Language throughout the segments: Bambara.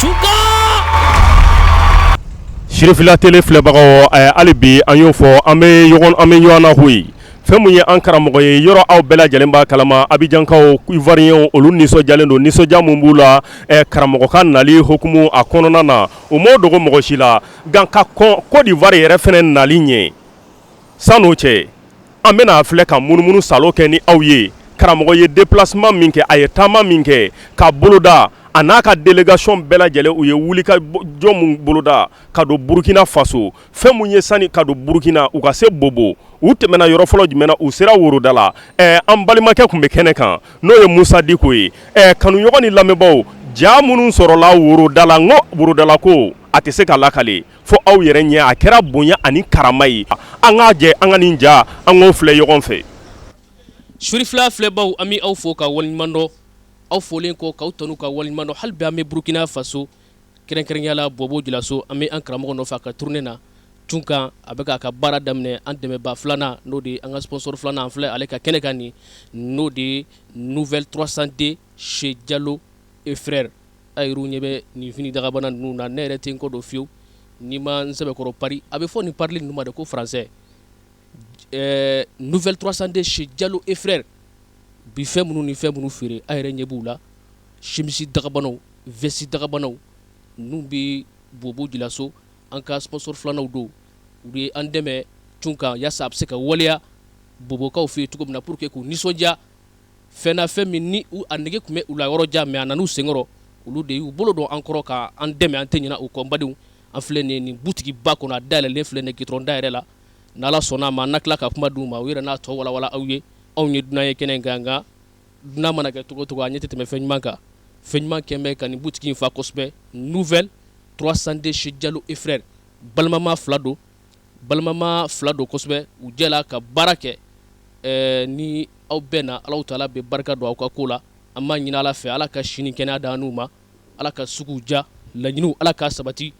Tunkan. Sirifila télé filɛbagaw, hali bi an y'o fɔ, an bɛ ɲɔgɔn na koyi. Fɛn mun ye an karamɔgɔ ye yɔrɔ, aw bɛɛ lajɛlen b'a kalama, Abijankaw, Ivoiriens, olu nisɔndiyalen don. Nisɔndiya mun b'u la karamɔgɔ ka nali hukumu a kɔnɔna na, u m'o dogo mɔgɔ si la. Nka ka kɔn Côte d'Ivoire yɛrɛ fɛnɛ nali ɲɛ, san'o cɛ, an bɛna filɛ ka munumunu salo kɛ ni aw ye. Karamɔgɔ ye déplacement min kɛ, a ye taama min kɛ ka boloda, a n'a ka délégation bɛɛ lajɛlen, u ye wuli ka jɔ mun boloda ka don Burukina Faso, fɛn mun ye sani ka don Burukina, u ka se Bobo, u tɛmɛna yɔrɔ fɔlɔ jumɛn na? U sera Woroda la. An balimakɛ tun bɛ kɛnɛ kan, n'o ye Musa Diko ye. Kanuɲɔgɔn ni lamɛnbaaw, ja minnu sɔrɔla Woroda la, n ko Worodala ko a tɛ se ka lakale fo aw yɛrɛ ɲɛ. A kɛra bonya ani karama ye. An k'a jɛ, an ka nin ja, an k'o filɛ ɲɔgɔn fɛ. Surifila filɛbaw, an bɛ aw fo ka waleɲuman dɔn. Aw folen kɔ k'aw tanu ka waleɲuman dɔn, hali bi an bɛ Burukina Faso, kɛrɛnkɛrɛnya la Bobo Julaso. An bɛ an karamɔgɔ nɔfɛ a ka tournée na Tunkan. A bɛ k'a ka baara daminɛ. An dɛmɛba filanan, n'o de ye an ka sponsor filanan, an filɛ ale ka kɛnɛ kan nin, n'o de ye Nouvelle 302 chez Diallo et Frères. A yɛrɛw ɲɛ bɛ nin fini dagabana ninnu na. Ne yɛrɛ tɛ n kɔ don fiyewu n'i ma n sɛbɛkɔrɔ pari. A bɛ fɔ nin parili ninnu ma de ko français. Nouvelle 302 chez Diallo et Frères bi, fɛn minnu ni fɛn minnu feere, a yɛrɛ ɲɛ b'u la: chemise dagabanaw, veste dagabanaw. Ninnu bɛ Bobo Julaso. An ka sponsor filananw don. U ye an dɛmɛ Tunkan yaasa a bɛ se ka waleya Bobokaw fɛ yen cogo min na, pour que k'u nisɔndiya fɛn na, fɛn min ni a nege tun bɛ u la yɔrɔ jan, mais a nan'u senkɔrɔ. Olu de y'u bolo don an kɔrɔ ka an dɛmɛ. An tɛ ɲinɛ u kɔ, n badenw. An filɛ nin ye nin butigi ba kɔnɔ, a dayɛlɛlen filɛ nin ye goudron da yɛrɛ la. N'Ala sɔnna a ma, an na tila ka kuma d'u ma, u yɛrɛ n'a tɔ walawala aw ye. Anw ye dunan ye kɛnɛ in kan, nka dunan mana kɛ cogo o cogo, a ɲɛ tɛ tɛmɛ fɛn ɲuman kan. Fɛn ɲuman kɛn bɛ ka nin butigi in fa kosɛbɛ, Nouvelle 302 chez Diallo et Frères. Balimama fila don, balimama fila don kosɛbɛ. U jɛla ka baara kɛ. Ni aw bɛɛ na, Alahu taala bɛ barika don aw ka ko la. An b'a ɲini Ala fɛ, Ala ka si ni kɛnɛya d'an n'u ma, Ala ka suguw ja, laɲiniw, Ala k'a sabati.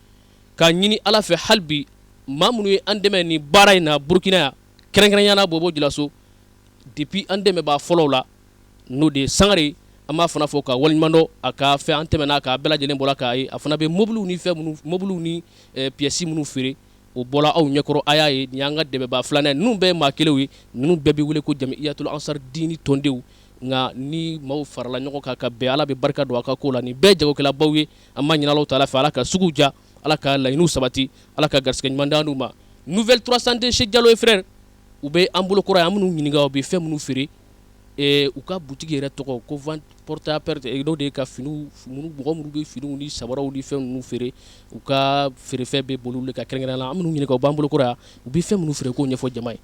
K'a ɲini Ala fɛ hali bi, maa minnu ye an dɛmɛ nin baara in na Burukina yan, kɛrɛnkɛrɛnya la Bobo Julaso, depuis an dɛmɛbaa fɔlɔw la, n'o de ye Sangare, an b'a fana fɔ ka waleɲuman dɔn a ka fɛn. An tɛmɛna k'a bɛɛ lajɛlen bɔra k'a ye. A fana bɛ mobiliw ni fɛn minnu, mobiliw ni pièces minnu feere, o bɔra aw ɲɛkɔrɔ, a y'a ye. Nin y'an ka dɛmɛbaa filanan ye. Ninnu bɛɛ ye maa kelenw ye. Ninnu bɛɛ bɛ wele ko Jamiyatul Ansar Dini tɔndenw. Nka ni maaw farala ɲɔgɔn kan ka bɛn, Ala bɛ barika don a ka ko la. Nin bɛɛ ye jagokɛlabaw ye. An b'a ɲini Alahu taala fɛ, Ala ka sugu ja, Ala ka laɲiniw sabati, Ala ka garisɛgɛ ɲuman d'an ma. Nouvelle 302 chez Diallo et Frères, u bɛ an bolo kɔrɔ yan. An minnu ɲininka, u bɛ fɛn minnu feere, u ka butigi yɛrɛ tɔgɔ ko vente porte à porte, n'o de ye ka finiw, mɔgɔ minnu bɛ finiw ni sabaraw ni fɛn ninnu feere, u ka feerefɛn bɛ boli olu ka kɛrɛnkɛrɛnnenya la. An minnu ɲininka, u b'an bolo kɔrɔ yan, u bɛ fɛn minnu feere, k'o ɲɛfɔ jama ye.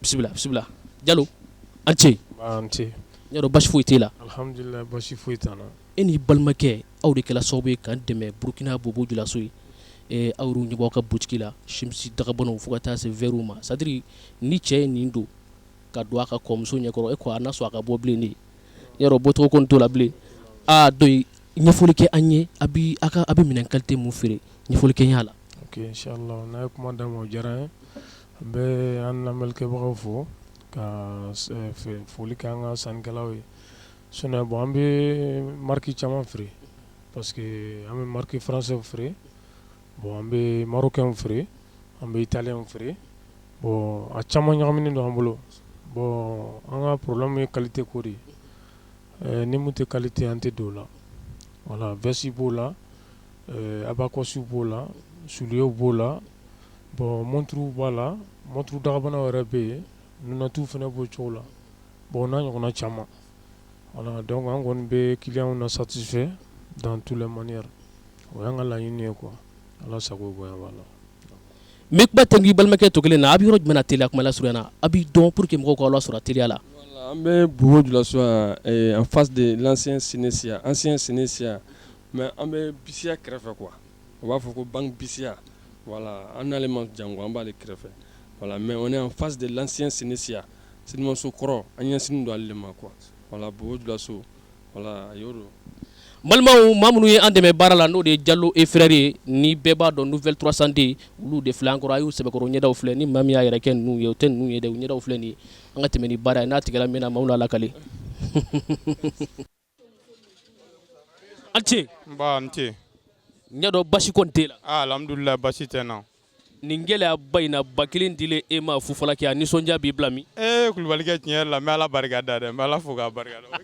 Bisimila, bisimila Jalo, an ce. An ce. N y'a dɔn basi foyi t'e la. Alhamdulilayi, basi foyi t'an na. E n'i balimakɛ, aw de kɛla sababu ye k'an dɛmɛ Burukina Bobo Julaso ye. Aw yɛrɛ ɲɛ b'aw ka butigi la, chemise dagabanaw fo ka taa se verrew ma. C'est à dire, ni cɛ ye nin don ka don a ka kɔmuso ɲɛkɔrɔ, e ko a na sɔn a ka bɔ bilen de? I y'a dɔn bɔcogo ko t'o la bilen. Aa, dɔ ɲɛfɔli kɛ an ye, a bɛ a ka a bɛ minɛn qualité mun feere, ɲɛfɔli kɛ n y'a la. Ok, inchallah. N'a ye kuma d'an ma, o diyara an ye. An bɛ an lamɛnnikɛbagaw fo ka foli kɛ an ka sannikɛlaw ye. Sinon, bon, an bɛ marque caman feere, parce que an bɛ marque français feere, bon, an bɛ marocain feere, an bɛ italien feere. Bon, a caman ɲagaminen don an bolo. Bon, an ka problème ye qualité ko de ye. Ni mun tɛ qualité, an tɛ don o la. Voilà, veste b'o la, abacost b'o la, souliers b'o la, bon, montre b'a la, montre dagabanaw yɛrɛ bɛ yen, lunette fana b'o cogo la, bon, o n'a ɲɔgɔnna caman. Voilà, donc an kɔni bɛ client na satisfait dans toutes les manières. O y'an ka laɲini ye quoi. Ala sago, bonya b'a la. N bɛ kuma tɛnku i balimakɛ tɔ kelen na. A bɛ yɔrɔ jumɛn na teliya, kuma lasurunya na, a b'i dɔn pour que mɔgɔw k'aw lasɔrɔ a teliya la? An bɛ Bobo Julaso en face de l'ancien Sénésia, ancien Sénésia, mais an bɛ Bisia kɛrɛfɛ quoi. U b'a fɔ ko banque Bisia. Voilà, an n'ale ma jan quoi, an b'ale kɛrɛfɛ. Voilà, mais on est en face de l'ancien Sénésia, sinimaso kɔrɔ, an ɲɛsinnen don ale de ma quoi. Voilà, Bobo Julaso, voilà, a y'o don. Balimaw, maa minnu ye an dɛmɛ baara la, n'o de ye Jalo et Frères ye, ni bɛɛ b'a dɔn, Nouvelle 302, olu de filɛ an kɔrɔ. A y'u sɛbɛkɔrɔ ɲɛdaw filɛ. Ni maa min y'a yɛrɛ kɛ ninnu ye, o tɛ ninnu ye dɛ, u ɲɛdaw filɛ nin ye. An ka tɛmɛ ni baara ye. N'a tigɛra min na, maaw n'a lakale. An ce. Nba, n ce. N y'a dɔn basi kɔni t'e la. Alhamdulila, basi tɛ n na. Nin gɛlɛyaba in na, 1000 dilen e ma fufalaki, a nisɔndiya b'i bila min? Ee Kulubalikɛ, tiɲɛ yɛrɛ la, n bɛ Ala barika da dɛ, n bɛ Ala fo k'a barika da.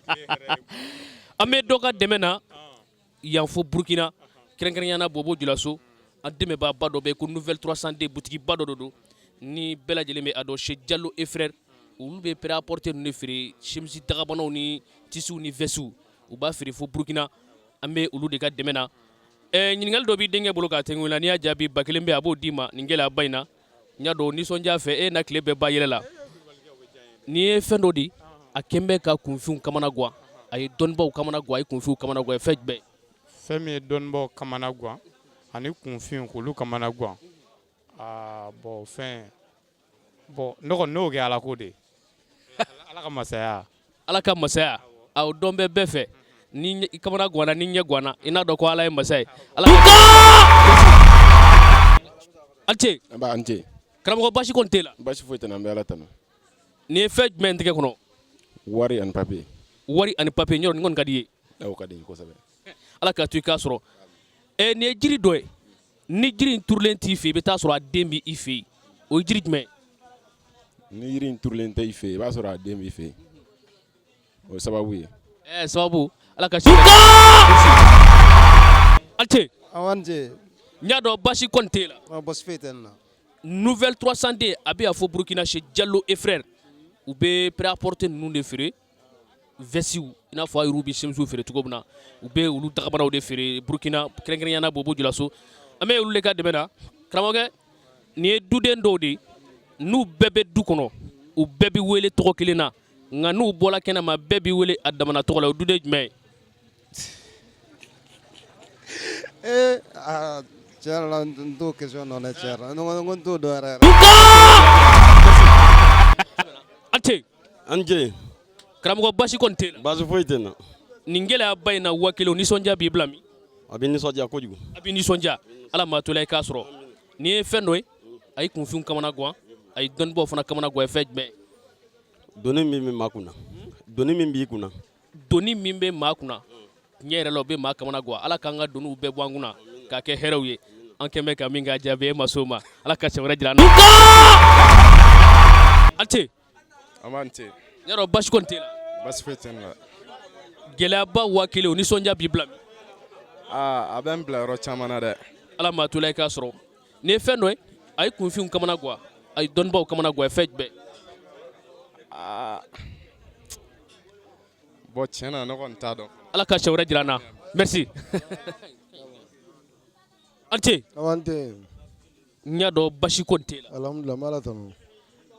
An bɛ dɔ ka dɛmɛ na yan fo Burukina, kɛrɛnkɛrɛnya na Bobo Julaso. An dɛmɛbaaba dɔ bɛ ko Nouvelle 300D, butigiba dɔ don ni bɛɛ lajɛlen bɛ a dɔn, chez Diallo et frères. Olu bɛ prêt-à-porter ninnu de feere, chemise dagabanaw ni tissus ni vestew, u b'a feere fo Burukina. An bɛ olu de ka dɛmɛ na. Ɲininkali dɔ b'i denkɛ bolo k'a tɛnku la, n'i y'a jaabi, 1000 bɛ, a b'o d'i ma nin gɛlɛyaba in na. N y'a dɔn nisɔndiya fɛ e na tile bɛɛ ba yɛlɛ la. N'i ye fɛn dɔ di, a kɛn bɛ ka kunfinw kamana gan, a ye dɔnnibaw kamana gan, a ye kunfinw kamana gan, ye fɛn jumɛn? Fɛn min ye dɔnnibaw kamana gan ani kunfin k'olu kamana gan, aa bon, fɛn bon, ne kɔni n'o kɛ Ala ko de, Ala ka masaya. Ala ka masaya, a o dɔn bɛ bɛɛ fɛ. Ni i kamana ganna, ni ɲɛ ganna, i n'a dɔn ko Ala ye masa ye. Ala a ce. An ce. Karamɔgɔ, basi kɔni t'e la? Basi foyi tɛ n na, an bɛ Ala tanu. Nin ye fɛn jumɛn tɛgɛ kɔnɔ? Wari ani papier. Wari ani papier, ɲɔrɔ nin kɔni ka di i ye. O ka di n ye kosɛbɛ. Ala ka to i k'a sɔrɔ. Nin ye jiri dɔ ye, ni jiri in turulen t'i fɛ, i bɛ taa sɔrɔ a den bɛ i fɛ yen. O ye jiri jumɛn? Ni jiri in turulen tɛ i fɛ yen, i b'a sɔrɔ a den b'i fɛ yen. O ye sababu ye. Ɛɛ sababu, Ala ka a ce. Aw ni ce. N y'a dɔn basi kɔni t'e la. Basi foyi tɛ n na. Nouvelle 300D, a bɛ yan fo Burukina, chez Diallo et frères. U bɛ prêt-à-porter ninnu de feere, vestew, i n'a fɔ a yɛrɛw bɛ chemisiw feere cogo min na, u bɛ olu dagabanaw de feere Burukina, kɛrɛnkɛrɛnya na Bobo Julaso. An bɛ olu de ka dɛmɛ na. Karamɔgɔkɛ, nin ye duden dɔw de ye, n'u bɛɛ bɛ du kɔnɔ, u bɛɛ bɛ wele tɔgɔ kelen na, nka n'u bɔra kɛnɛma, bɛɛ bɛ wele a damana tɔgɔ la. O duden jumɛn ye? Ee aa, tiɲɛ yɛrɛ la, n t'o question dɔn dɛ, tiɲɛ yɛrɛ la, n ko n t'o dɔn yɛrɛ yɛrɛ. A ce. An ce. Karamɔgɔ, basi kɔni t'e la? Basi foyi tɛ n na. Nin gɛlɛyaba in na, 1000, o nisɔndiya b'i bila min? A bɛ nisɔndiya kojugu. A bɛ nisɔndiya. Ala ma to la i k'a sɔrɔ. Nin ye fɛn dɔ ye, a ye kunfinw kamana gan, a ye dɔnnibaw fana kamana gan, ye fɛn jumɛn ye? Doni min bɛ maa kunna, doni min b'i kunna. Doni min bɛ maa kunna, tiɲɛ yɛrɛ la, o bɛ maa kamana gan. Ala k'an ka doniw bɛɛ bɔ an kunna k'a kɛ hɛrɛw ye. An kɛn bɛ ka min k'a jaabi, e ma s'o ma. Ala ka siɲɛ wɛrɛ jira an na. A ce. An b'an ce. N y'a dɔn basi kɔni t'e la. Basi foyi tɛ n na. Gɛlɛyaba 1000, o nisɔndiya b'i bila min? Aa, a bɛ n bila yɔrɔ caman na dɛ. Ala ma to la i k'a sɔrɔ. Nin ye fɛn dɔ ye, a ye kunfinw kamana gan, a ye dɔnnibaw kamana gan, ye fɛn jumɛn? Aa bon, tiɲɛ na, ne kɔni t'a dɔn. Ala ka siɲɛ wɛrɛ jira an na. Merci, an ce. Aw ni ce. N y'a dɔn basi kɔni t'e la. Alhamdulila, n bɛ Ala tanu.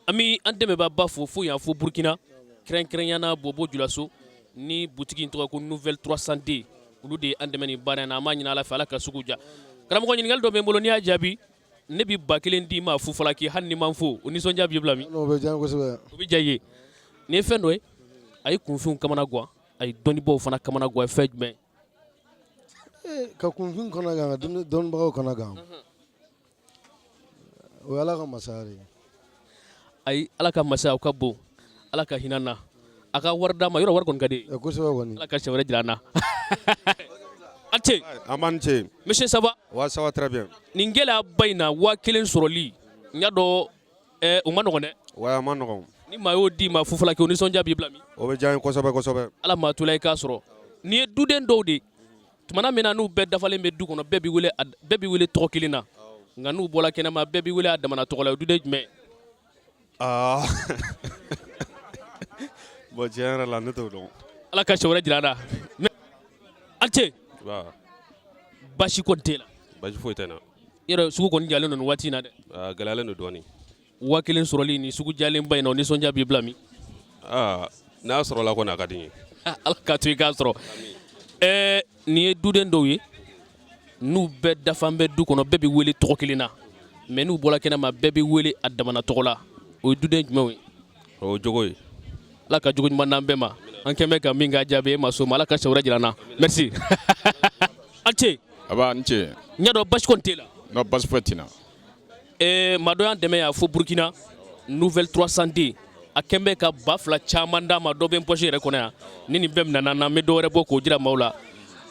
An bɛ an dɛmɛbaaba fo fo yan fo Burukina, kɛrɛnkɛrɛnya na Bobo Julaso, ni butigi in tɔgɔ ko Nouvelle 300D. Olu de ye an dɛmɛ nin baara in na. An b'a ɲini Ala fɛ, Ala ka sugu diya. Karamɔgɔ, ɲininkali dɔ bɛ n bolo, n'i y'a jaabi, ne bɛ 1000 d'i ma fufalaki, hali ni ma n fo. O nisɔndiya b'i bila min? O bɛ diya n ye kosɛbɛ. O bɛ diya i ye. Nin ye fɛn dɔ ye, a ye kunfinw kamana gan, a ye dɔnnibaaw fana kamana gan, ye fɛn jumɛn? Ka kunfin kamana gan, ka dɔnnibagaw kamana gan, o ye Ala ka masaya de ye. Ayi, Ala ka masaya o ka bon. Ala ka hinɛ na, a ka wari d'a ma. Yɔrɔ wari kɔni ka di. Kosɛbɛ kɔni. Ala ka siɲɛ wɛrɛ jira an na. A ce. An b'an ce. Monsieur, ça va? Ouais, ça va très bien. Nin gɛlɛyaba in na, 1000 sɔrɔli, n y'a dɔn o ma nɔgɔn dɛ. Ouais, a ma nɔgɔn. Ni maa y'o d'i ma fufalaki, o nisɔndiya b'i bila min? O bɛ diya n ye kosɛbɛ kosɛbɛ. Ala ma to la i k'a sɔrɔ. Nin ye duden dɔw de ye, tumana min na n'u bɛɛ dafalen bɛ du kɔnɔ, bɛɛ bɛ wele tɔgɔ kelen na, nka n'u bɔra kɛnɛma, bɛɛ bɛ wele a damana tɔgɔ la. O duden jumɛn? Aa bon, tiɲɛ yɛrɛ la, ne t'o dɔn. Ala ka siɲɛ wɛrɛ jira an na. A ce. Basi kɔni t'e la? Basi foyi tɛ n na. Yɔrɔ sugu kɔni jalen don nin waati in na dɛ. A gɛlɛyalen don dɔɔnin. 1000 sɔrɔli ni sugu jalenba in na, o nisɔndiya b'i bila min? Aa, n'a sɔrɔla kɔni, a ka di n ye. Ala ka to i k'a sɔrɔ. Nin ye duden dɔw ye, n'u bɛɛ dafan bɛ du kɔnɔ, bɛɛ bɛ wele tɔgɔ kelen na, mais n'u bɔra kɛnɛma, bɛɛ bɛ wele a damana tɔgɔ la. O ye duden jumɛnw ye? O ye jogo ye. Ala ka jogo ɲuman d'an bɛɛ ma. An kɛn bɛ ka min k'a jaabi, e ma s'o ma. Ala ka siɲɛ wɛrɛ jira an na. Merci, a ce. Aba, n ce. N y'a dɔn basi kɔni t'e la. Non, basi foyi tɛ n na. Maa dɔ y'an dɛmɛ yan fo Burukina, Nouvelle 300D. A kɛn bɛ ka 2000 caman d'a ma. Dɔ bɛ n poche yɛrɛ kɔnɔ yan. Ni nin bɛɛ minɛna n na, n bɛ dɔ wɛrɛ bɔ k'o jira maaw la.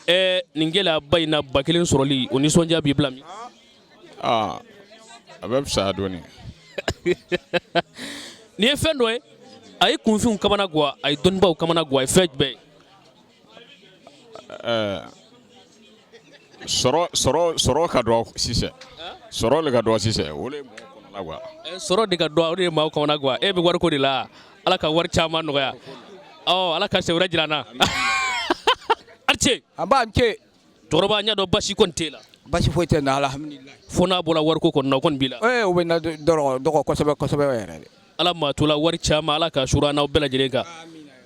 Ɛ, nin gɛlɛyaba in na, 1000 sɔrɔli, o nisɔndiya b'i bila min? Aa, a bɛ fisaya dɔɔnin. Nin ye fɛn dɔ ye, a ye kunfinw kamana gan, a ye dɔnnibaw kamana gan. A ye fɛn jumɛn ye? Ɛɛ, sɔrɔ ka dɔgɔ sisan, sɔrɔ de ka dɔgɔ sisan, o de ye mɔgɔw kɔnɔna gan. Sɔrɔ de ka dɔgɔ, o de ye maaw kamana gan. E bɛ wariko de la. Ala ka wari caman nɔgɔya. Ɔ, Ala ka siɲɛ wɛrɛ jira an na. A ni ce. An ba, ce. Cɛkɔrɔba, n y'a dɔn basi kɔni t'e la. Basi foyi tɛ n na, alhamdulilayi. Fo n'a bɔra wariko kɔni na, o kɔni b'i la. Ee, o bɛ n na dɔgɔ dɔgɔ kosɛbɛ kosɛbɛ yɛrɛ de. Ala maa to la wari caman, Ala ka suuru an n'aw bɛɛ lajɛlen kan.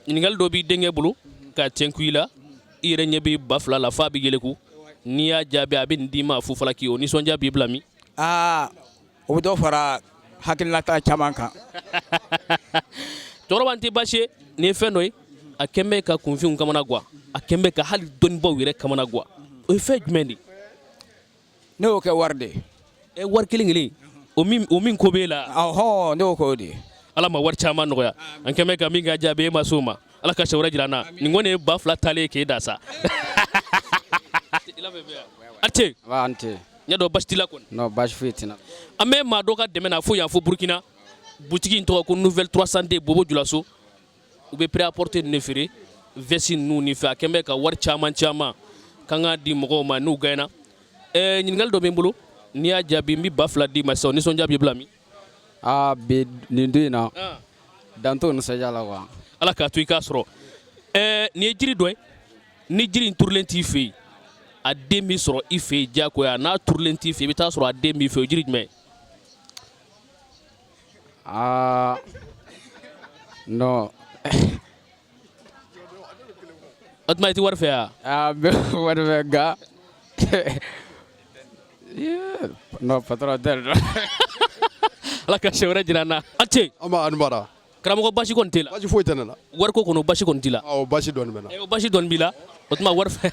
Ɲininkali dɔ b'i denkɛ bolo ka tɛnku i la. I yɛrɛ ɲɛ bɛ 2000 la f'a bɛ yɛlɛku. N'i y'a jaabi, a bɛ nin d'i ma fufalaki. O nisɔndiya b'i bila min? Aa, o bɛ dɔ fara hakilinata caman kan. Cɛkɔrɔba, n tɛ baasi ye. Nin ye fɛn dɔ ye, a kɛn bɛ ka kunfinw kamana gan, a kɛn bɛ ka hali dɔnnibaw yɛrɛ kamana gan. O ye fɛn jumɛn de ye? Ne y'o kɛ wari de ye. Ɛ, wari kelen kelen o min, o min ko b'e la? Ɔhɔn, ne y'o k'o de ye. Ala ma wari caman nɔgɔya. An kɛn bɛ ka min ka jaabi, e ma s'o ma. Ala ka siɲɛ wɛrɛ jira an na. Nin kɔni ye 2000 taalen k'e da sa. A ce. An tɛ. N y'a dɔn basi t'i la kɔni. Non, basi foyi tɛ n na. An bɛ maa dɔ ka dɛmɛ na fo yan, fo Burukina. Butigi in tɔgɔ ko Nouvelle 302, Bobo Julaso. U bɛ prêt-à-porter ninnu de feere, veste ninnu ni fɛn. A kɛn bɛ ka wari caman caman k'an k'a di mɔgɔw ma n'u gagné na. Ɛɛ, ɲininkali dɔ bɛ n bolo, n'i y'a jaabi, n bɛ 2000 d'i ma sisan. O nisɔndiya b'i bila min? Aa, bi nin don in na, dan t'o nisɔndiya la quoi. Ala k'a to i k'a sɔrɔ. Ɛɛ, nin ye jiri dɔ ye, ni jiri in turulen t'i fɛ yen, a den bɛ sɔrɔ i fɛ yen diyagoya. N'a turulen t'i fɛ yen, i bɛ taa sɔrɔ a den b'i fɛ yen. O jiri jumɛn? Aa, non. O tuma, i tɛ wari fɛ yan? Aa, n bɛ wari fɛ, nka non, patron tɛ dɔn. Ala ka siɲɛ wɛrɛ jira an na. A ce. An ba, ani baara. Karamɔgɔ, basi kɔni t'e la? Basi foyi tɛ ne la. Wariko kɔni, basi kɔni t'i la? Awɔ, basi dɔɔni bɛ n na. O basi dɔɔni b'i la. O tuma, wari fɛ.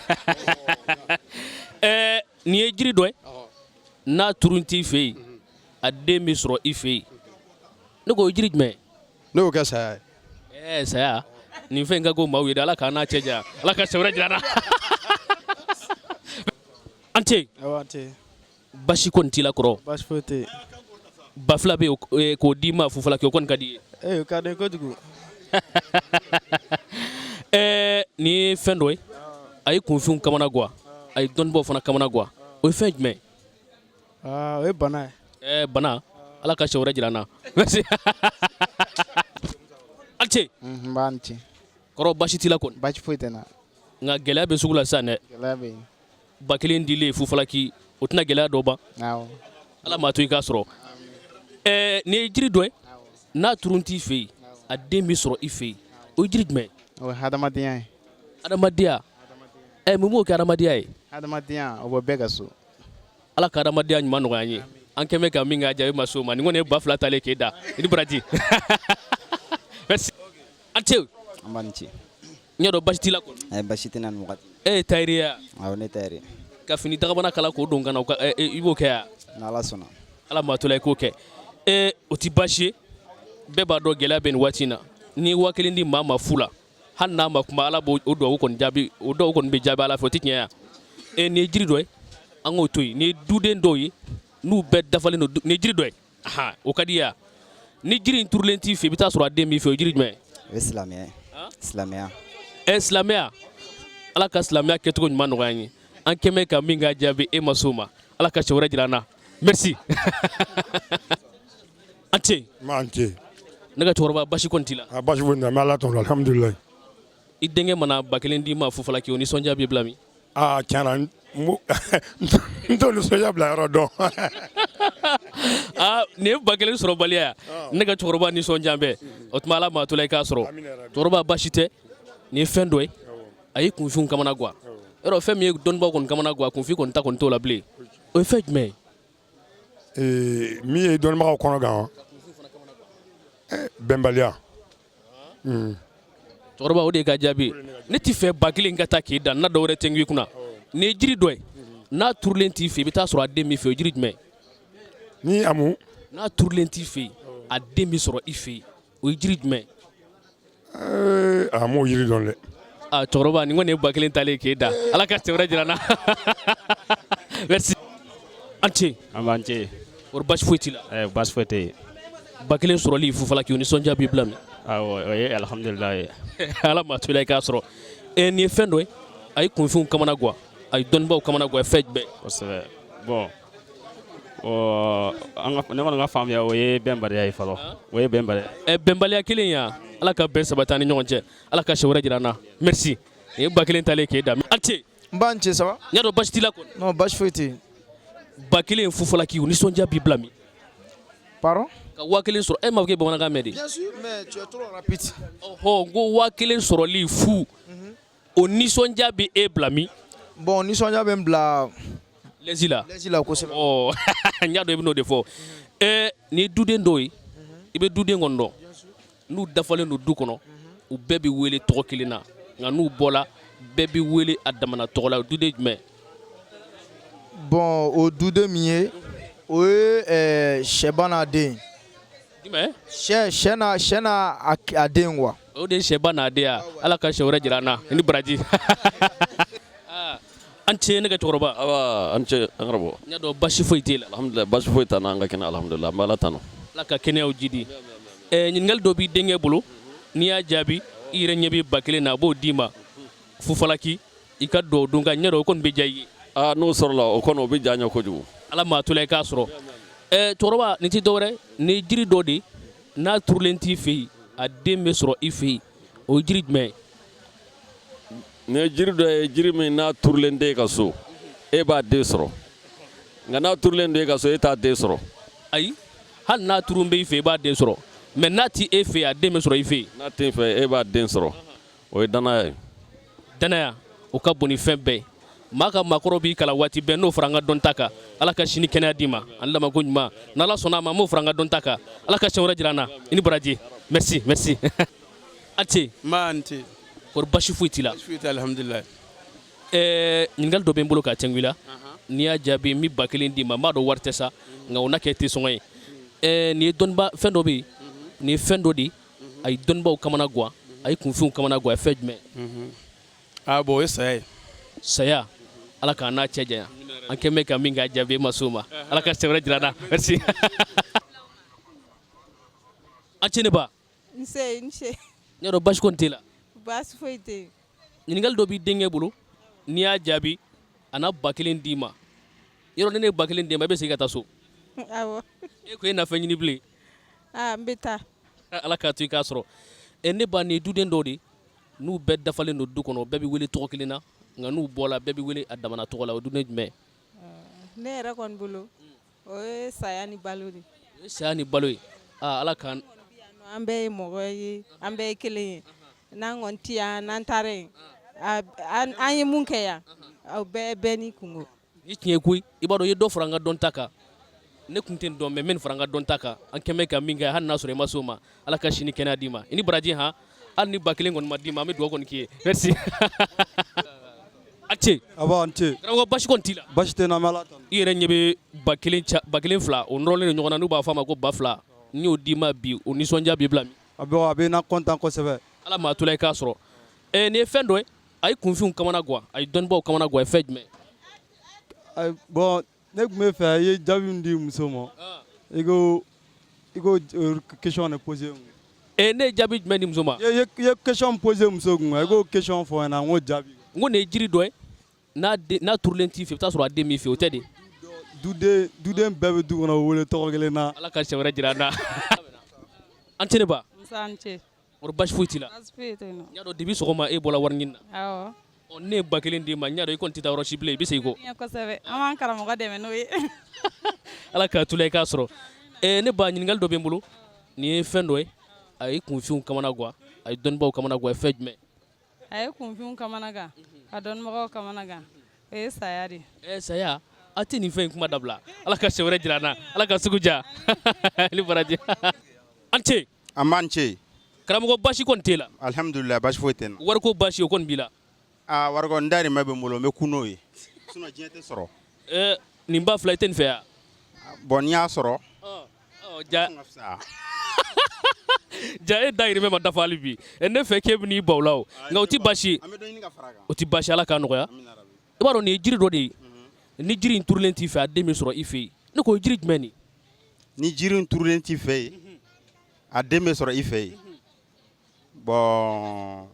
Ɛɛ, nin ye jiri dɔ ye, n'a turun t'i fɛ yen, a den bɛ sɔrɔ i fɛ yen. Ne ko, o ye jiri jumɛn ye? Ne y'o kɛ saya ye. Ɛɛ, saya, nin fɛn in ka go maaw ye dɛ. Ala k'an n'a cɛ janya. Ala ka siɲɛ wɛrɛ jira an na. An ce. Awɔ, an ce. Basi kɔni t'i la kɔrɔ? Basi foyi tɛ yen. 2000 bɛ yen, k'o d'i ma fufalaki, o kɔni ka di i ye? Ee, o ka di kojugu. Ɛɛ, nin ye fɛn dɔ ye, a ye kunfinw kamana gan, a ye dɔnnibaw fana kamana gan. O ye fɛn jumɛn ye? Aa, o ye bana ye. Ɛɛ, bana. Ala ka siɲɛ wɛrɛ jira an na. Merci. A ce. N ba, ni ce. Kɔrɔ, basi t'i la kɔni? Basi foyi tɛ n na. Nka gɛlɛya bɛ sugu la sisan dɛ. Gɛlɛya bɛ yen. 1000 dilen fufalaki, o tɛna gɛlɛya dɔ ban? Awɔ. Ala m'a to i k'a sɔrɔ. Ɛɛ, nin ye jiri dɔ ye, n'a turun t'i fɛ yen, a den bɛ sɔrɔ i fɛ yen. O ye jiri jumɛn ye? O ye hadamadenya ye. Hadamadenya. Ɛ, mun b'o kɛ hadamadenya ye? Hadamadenya, o bɛ bɛɛ ka so. Ala ka hadamadenya ɲuman nɔgɔya an ye. An kɛn bɛ ka min k'a jaabi ma s'o ma. Nin kɔni ye 2000 talen k'e da. I ni baraji. Merci. A ce. An ba, ni ce. N y'a dɔn basi t'i la kɔni. Ayi, basi tɛ n na nin wagati. E ye tailleur ye wa? Awɔ, ne tailleur ye. Ka fini dagabana kala k'o don ka na, i b'o kɛ yan? N'Ala sɔnna. Ala m'a to la i k'o kɛ. Ee, o tɛ baasi ye. Bɛɛ b'a dɔn gɛlɛya bɛ nin waati in na. N'i ye 1000 di maa ma fu la, hali n'a ma kuma, Ala b'o duwawu kɔni jaabi, o duwawu kɔni bɛ jaabi Ala fɛ, o tɛ tiɲɛ ye wa? Ee, nin ye jiri dɔ ye, an k'o to yen. Nin ye duden dɔw ye, n'u bɛɛ dafalen don. Nin ye jiri dɔ ye, ahan, o ka di i ye wa? Ni jiri in turulen t'i fɛ, i bɛ taa sɔrɔ a den b'i fɛ. O ye jiri jumɛn ye? O ye silamɛya ye. Silamɛya. Ɛ, silamɛya. Ala ka silamɛya kɛcogo ɲuman nɔgɔya an ye. An kɛn bɛ ka min k'a jaabi, e ma s'o ma. Ala ka siɲɛ wɛrɛ jira an na. Merci. An ce. An ce. Ne ka cɛkɔrɔba, basi kɔni t'i la? A, basi foyi tɛ n na, n bɛ Ala tanu, alhamdulilayi. I denkɛ mana 1000 d'i ma fufalaki, o nisɔndiya b'i bila min? Aa, tiɲɛ na, n t'o nisɔndiya bila yɔrɔ dɔn. Aa, nin ye 1000 sɔrɔbaliya ne ka cɛkɔrɔba nisɔndiya bɛɛ. O tuma, Ala m'a to la i k'a sɔrɔ. Cɛkɔrɔba, basi tɛ. Nin ye fɛn dɔ ye, a ye kunfinw kamana gan. Yɔrɔ, fɛn min ye dɔnnibaw kɔni kamana gan, kunfin kɔni ta kɔni t'o la bilen. O ye fɛn jumɛn ye? Min ye dɔnnibagaw kɔnɔ gan, bɛnbaliya. Cɛkɔrɔba, o de ye ka jaabi. Ne t'i fɛ 1000 ka taa k'i dan na, dɔw wɛrɛ tɛ i kunna. Nin ye jiri dɔ ye, n'a turulen t'i fɛ, i bɛ taa sɔrɔ a den b'i fɛ. O ye jiri jumɛn? Ni a mun? N'a turulen t'i fɛ yen, a den bɛ sɔrɔ i fɛ yen. O ye jiri jumɛn? A m'o jiri dɔn dɛ. Aa cɛkɔrɔba nin kɔni ye 1000 talen k'e da Ala ka siɲɛ wɛrɛ jira an na merci a ni ce an b'an ce kɔri baasi foyi t'i la ɛɛ baasi foyi tɛ yen 1000 sɔrɔli Fufalaki o nisɔndiya b'i bila min awɔ o ye alihamudulilayi ye Ala m'a to i la i k'a sɔrɔ ɛ nin ye fɛn dɔ ye a ye kunfinw kamana gan a ye dɔnnibaaw kamana gan a ye fɛn jumɛn kosɛbɛ bon ne kɔni ka faamuya o ye bɛnbaliya ye fɔlɔ o ye bɛnbaliya ɛ bɛnbaliya kelen ya Ala ka bɛn sabati an ni ɲɔgɔn cɛ Ala ka siɲɛ wɛrɛ jira an na merci nin ye 1000 talen k'e da a ni ce Nba ni ce ça va n y'a dɔn baasi t'i la kɔni non baasi foyi tɛ yen 1000 Fufalaki o nisɔndiya b'i bila min pardon ka 1000 sɔrɔ e m'a fɔ k'e bamanankan mɛn de bien sûr mais tu es trop rapide ɔhɔ n ko 1000 sɔrɔli fu o nisɔndiya bɛ e bila min bon nisɔndiya bɛ n bila l'aise la l'aise la kosɛbɛ ɔ n y'a dɔn i bɛn'o de fɔ ɛɛ nin ye duden dɔw ye i bɛ duden kɔni dɔn n'u dafalen don du kɔnɔ u bɛɛ bɛ wele tɔgɔ kelen na nka n'u bɔla bɛɛ bɛ wele a damana tɔgɔ la o duden jumɛn bon o duden min ye o ye sɛba n'a den jumɛn sɛ sɛ n'a sɛ n'a a den quoi o de ye sɛba n'a den ya Ala ka siɲɛ wɛrɛ jira an na i ni baraji a ni ce ne ka cɛkɔrɔba awa a ni ce an karamɔgɔ n y'a dɔn basi foyi t'e la alhamdulilayi basi foyi t'an na an ka kɛnɛ alhamdulilayi an bɛ Ala tanu Ala ka kɛnɛyaw jidi ɛ ɲininkali dɔ b'i denkɛ bolo n'i y'a jaabi i yɛrɛ ɲɛ bɛ 1000 na a b'o d'i ma Fufalaki i ka dugawu don ka ɲɛ dɔn o kɔni bɛ diya i ye aa n'o sɔrɔla o kɔni o bɛ diya n ye kojugu Ala m'a to la i k'a sɔrɔ ɛ cɛkɔrɔba nin tɛ dɔwɛrɛ nin ye jiri dɔ de ye n'a turulen t'i fɛ yen a den bɛ sɔrɔ i fɛ yen o ye jiri jumɛn ye nin ye jiri dɔ ye jiri min n'a turulen tɛ e ka so e b'a den sɔrɔ nka n'a turulen don e ka so e t'a den sɔrɔ ayi hali n'a turun bɛ i fɛ i b'a den sɔrɔ mais n'a tɛ e fɛ yen a den bɛ sɔrɔ i fɛ yen n'a tɛ e fɛ e b'a den sɔrɔ o ye danaya ye danaya o ka bon ni fɛn bɛɛ ye maa ka maakɔrɔ b'i kalan waati bɛɛ n'o fara an ka dɔnta kan Ala ka sini kɛnɛya d'i ma ani labanko ɲuman n'Ala sɔnna a ma n b'o fara an ka dɔnta kan Ala ka siɲɛ wɛrɛ jira an na i ni baraji merci merci a ni ce nba a ni ce kɔri basi foyi t'i la basi foyi tɛ alihamudulilayi ɛɛ ɲininkali dɔ bɛ n bolo k'a tɛngu i la n'i y'a jaabi n bɛ 1000 d'i ma n b'a dɔn wari tɛ sa nka o na kɛ te sɔngɔ ye ɛɛ nin ye dɔnniba fɛn dɔ bɛ yen nin ye fɛn dɔ de ye a ye dɔnnibaw kamana gan a ye kunfinw kamana gan a ye fɛn jumɛn ah bon o ye saya ye saya Ala k'an n'a cɛ janya an kɛn bɛ ka min k'a jaabi e ma s'o ma Ala ka siɲɛ wɛrɛ jira an na merci a ni ce ne ba nse i ni ce n y'a dɔn basi kɔni t'e la baasi foyi tɛ yen ɲininkali dɔ b'i denkɛ bolo n'i y'a jaabi a na 1000 d'i ma yɔrɔ ni ne ye 1000 d'i ma e bɛ segin ka taa so awɔ e ko e na fɛn ɲini bilen aa n bɛ taa Ala k'a to i k'a sɔrɔ ɛ ne ba nin ye duden dɔw de ye n'u bɛɛ dafalen don du kɔnɔ bɛɛ bɛ wele tɔgɔ kelen na nka n'u bɔla bɛɛ bɛ wele a damana tɔgɔ la o duden jumɛn ne yɛrɛ kɔni bolo o ye saya ni balo de o ye saya ni balo ye aa Ala k'an an bɛɛ ye mɔgɔ ye an bɛɛ ye kelen ye n'an kɔni ti yan n'an taara yen an ye mun kɛ yan aw bɛɛ bɛɛ n'i kunko ni tiɲɛ koyi i b'a dɔn i ye dɔ fara n ka dɔnta kan ne tun tɛ nin dɔn mais n bɛ nin fara n ka dɔnta kan an kɛn bɛ ka min kɛ hali n'a sɔrɔ i ma s'o ma Ala ka sini kɛnɛya d'i ma i ni baraji han hali ni 1000 kɔni ma d'i ma an bɛ dugawu kɔni k'i ye merci a ni ce aba a ni ce karamɔgɔ basi kɔni t'i la basi tɛ n na an bɛ Ala tanu i yɛrɛ ɲɛ bɛ 1000 fila o nɔrɔlen don ɲɔgɔn na n'u b'a fɔ a ma ko 2000 n'i y'o d'i ma bi o nisɔndiya b'i bila min a bɛ n na content kosɛbɛ Ala m'a to la i k'a sɔrɔ ɛ nin ye fɛn dɔ ye a ye kunfinw kamana gan a ye dɔnnibaaw kamana gan a ye fɛn jumɛn bon ne tun bɛ fɛ i ye jaabi min di muso ma i ko i ko question de poser e ne ye jaabi jumɛn di muso ma i ye question poser muso kun i k'o question fɔ n ɲɛna n k'o jaabi n ko nin ye jiri dɔ ye n'a turulen t'i fɛ i bɛ taa sɔrɔ a den b'i fɛ o tɛ de duden bɛɛ bɛ du kɔnɔ o wele tɔgɔ kelen na Ala ka siɲɛ wɛrɛ jira an na an ce ne ba Nse a ni ce kɔri basi foyi t'i la baasi foyi tɛ yen nɔ n y'a dɔn depuis sɔgɔma e bɔra wari ɲini na awɔ ɔ ne ye 1000 d'i ma n y'a dɔn i kɔni tɛ taa yɔrɔ si bilen i bɛ segin kɔ kosɛbɛ an b'an karamɔgɔ dɛmɛ n'o ye Ala k'a to la i k'a sɔrɔ ne ba ɲininkali dɔ bɛ n bolo nin ye fɛn dɔ ye a ye kunfinw kamana gan a ye dɔnnibaaw kamana gan a ye fɛn jumɛn a ye kunfinw kamana gan ka dɔnnibagaw kamana gan o ye saya de ye saya a tɛ nin fɛn in kuma dabila Ala ka siɲɛ wɛrɛ jira an na Ala ka sugu diya ni baraji an ce an b'an ce karamɔgɔ basi kɔni t'e la alihamudulila basi foyi tɛ n na wariko basi o kɔni b'i la aa wariko n dahirimɛ bɛ n bolo n bɛ kun n'o ye sinon diɲɛ tɛ sɔrɔ nin 2000 i tɛ nin fɛ yan bon n'i y'a sɔrɔ ja Ja e dayirimɛ ma dafa hali bi. Ne fɛ k'e bɛ n'i ban o la o, nka o tɛ baasi ye, o tɛ baasi, Ala k'a nɔgɔya. I b'a dɔn nin ye jiri dɔ de ye, ni jiri in turulen t'i fɛ, a den bɛ sɔrɔ i fɛ yen. Ne ko jiri jumɛn nin? Ni jiri in turulen t'i fɛ yen, a den bɛ sɔrɔ i fɛ yen. Bon,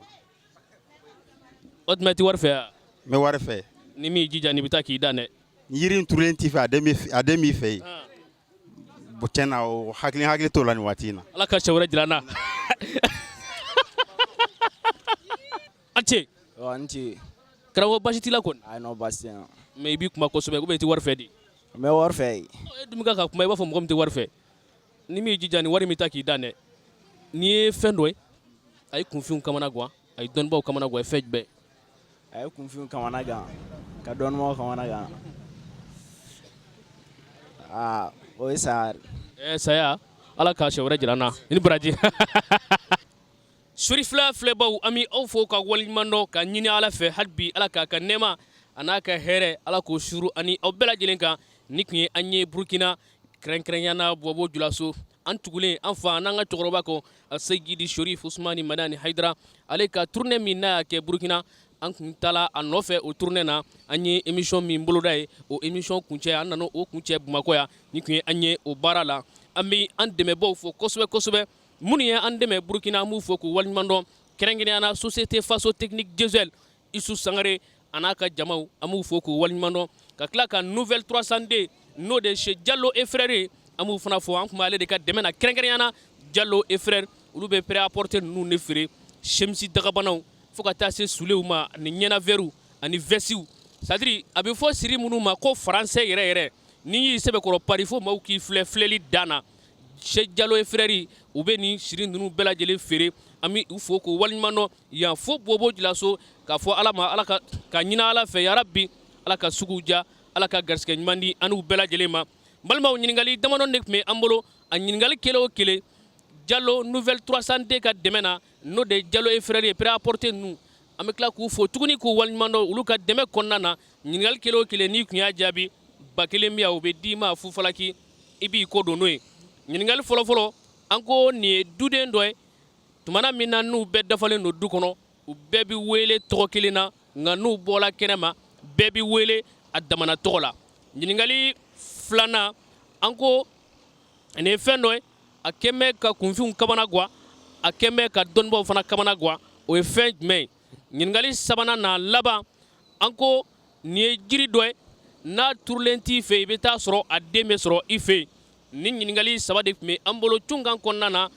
o tuma i tɛ wari fɛ wa? N bɛ wari fɛ. Ni m'i jija, nin bɛ taa k'i dan dɛ. Ni jiri in turulen t'i fɛ, a den b'i fɛ yen. Bon, tiɲɛ na, o hakili t'o la nin waati in na. Ala ka siɲɛ wɛrɛ jira an na. A ce. A ni ce. Karamɔgɔ, baasi t'i la kɔni? Ayi non, baasi tɛ n na. Mais i b'i kuma kosɛbɛ, ou bien i tɛ wari fɛ de? N bɛ wari fɛ. E dun bɛ ka kuma i b'a fɔ mɔgɔ min tɛ wari fɛ. Ni m'i jija, ni wari min ta k'i dan dɛ. N'i ye fɛn dɔ ye, a ye kunfinw kamana gan, a ye dɔnnibaw kamana gan, ye fɛn jumɛn? A ye kunfinw kamana gan, ka dɔnnibagaw kamana gan. Aa, o ye saya. Ɛɛ saya, Ala ka siɲɛ wɛrɛ jira an na. I ni baraji. Sori fila filɛbaw, an bɛ aw fo ka waleɲuman dɔn, ka ɲini Ala fɛ hali bi, Ala k'a ka nɛɛma a n'a ka hɛrɛ, Ala k'o suuru ani aw bɛɛ lajɛlen kan. Ni tun ye an ye Burukina, kɛrɛnkɛrɛnya na Bobo Julaso. An tugulen an fa n'an ka cɛkɔrɔba kɔ, Seyidi Sherif Usumani Madani Hayidara, ale ka tournée min n'a y'a kɛ Burukina, an tun taara a nɔfɛ o tournée na. An ye émission min boloda ye, o émission kuncɛ, an nana o kuncɛ Bamakɔ yan. Ni tun ye an ye o baara la. An bɛ an dɛmɛbaw fo kosɛbɛ kosɛbɛ. Minnu ye an dɛmɛ Burukina, an b'u fo k'u waleɲuman dɔn, kɛrɛnkɛrɛnya na Société Faso Technique Diesel, Isu Sangare a n'a ka jamaw, an b'u fo k'u waleɲuman dɔn. Ka tila ka Nouvelle 302, n'o de chez Diallo et Frères, an b'u fana fo. An tun b'ale de ka dɛmɛ na, kɛrɛnkɛrɛnya na Diallo et Frères. Olu bɛ prêt-à-porter ninnu de feere, chemise dagabanaw fo ka taa se souliers ma, ani ɲɛnavɛriw ani vestew. C'est à dire a bɛ fɔ siri minnu ma ko français yɛrɛ yɛrɛ, n'i y'i sɛbɛkɔrɔ pari fo maaw k'i filɛ filɛli dan na. Chez Diallo et Frères, u bɛ nin siri ninnu bɛɛ lajɛlen feere. An bɛ u fo k'u waleɲuman dɔn yan fo Bobo Julaso, k'a fɔ Ala ma, Ala ka ɲini Ala fɛ, yarabi Ala ka sugu diya, Ala ka garisɛgɛ ɲuman di an n'u bɛɛ lajɛlen ma. Balimaw, ɲininkali damadɔ de tun bɛ an bolo. A ɲininkali kelen o kelen, Diallo Nouvelle 302 ka dɛmɛ na, n'o de Diallo et Frères ye prêt-à-porter ninnu, an bɛ tila k'u fo tuguni k'u waleɲuman dɔn olu ka dɛmɛ kɔnɔna na. Ɲininkali kelen o kelen, n'i tun y'a jaabi, 1000 bɛ yan, o bɛ d'i ma fufalaki, i b'i ko don n'o ye. Ɲininkali fɔlɔfɔlɔ, an ko nin ye duden dɔ ye, tumana min na n'u bɛɛ dafalen don du kɔnɔ, u bɛɛ bɛ wele tɔgɔ kelen na, nka n'u bɔra kɛnɛ ma, bɛɛ bɛ wele a damana tɔgɔ la. Ɲininkali filanan, an ko nin ye fɛn dɔ ye, a kɛn bɛ ka kunfinw kamana gan, a kɛn bɛ ka dɔnnibaw fana kamana gan, o ye fɛn jumɛn ye? Ɲininkali sabanan n'a laban, an ko nin ye jiri dɔ ye, n'a turulen t'i fɛ, i bɛ taa sɔrɔ a den bɛ sɔrɔ i fɛ yen. Ni ɲininkali saba de tun bɛ an bolo cunkan kɔnɔna na,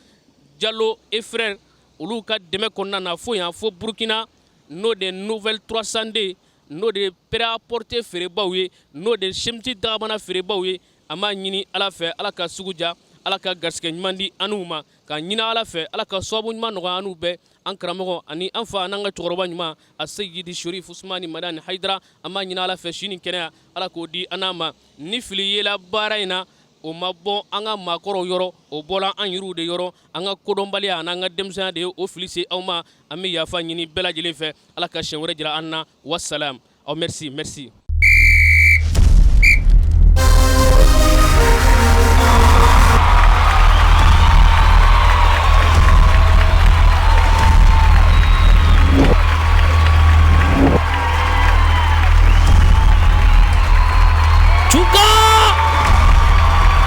Diallo et Frères olu ka dɛmɛ kɔnɔna na, fo yan fo Burukina, n'o de Nouvelle 302, n'o de prêt-à-porter feerebaw ye, n'o de chemise dagabana feerebaw ye. An b'a ɲini Ala fɛ, Ala ka sugu diya, Ala ka garisɛgɛ ɲuman di an n'u ma, k'a ɲini Ala fɛ, Ala ka sababu ɲuman nɔgɔya an n'u bɛɛ, an karamɔgɔ ani an fa n'an ka cɛkɔrɔba ɲuman, a Seyidi Sherif Usumani Madani Hayidara. An b'a ɲini Ala fɛ, si ni kɛnɛya, Ala k'o di an n'a ma. Ni fili yela baara in na, o ma bɔ an ka maakɔrɔw yɔrɔ, o bɔra an yɛrɛw de yɔrɔ. An ka kodɔnbaliya an'an ka denmisɛnya de ye o fili se aw ma. An bɛ yafa ɲini bɛɛ lajɛlen fɛ. Ala ka siɲɛ wɛrɛ jira an na. Wasalam, aw merci, merci.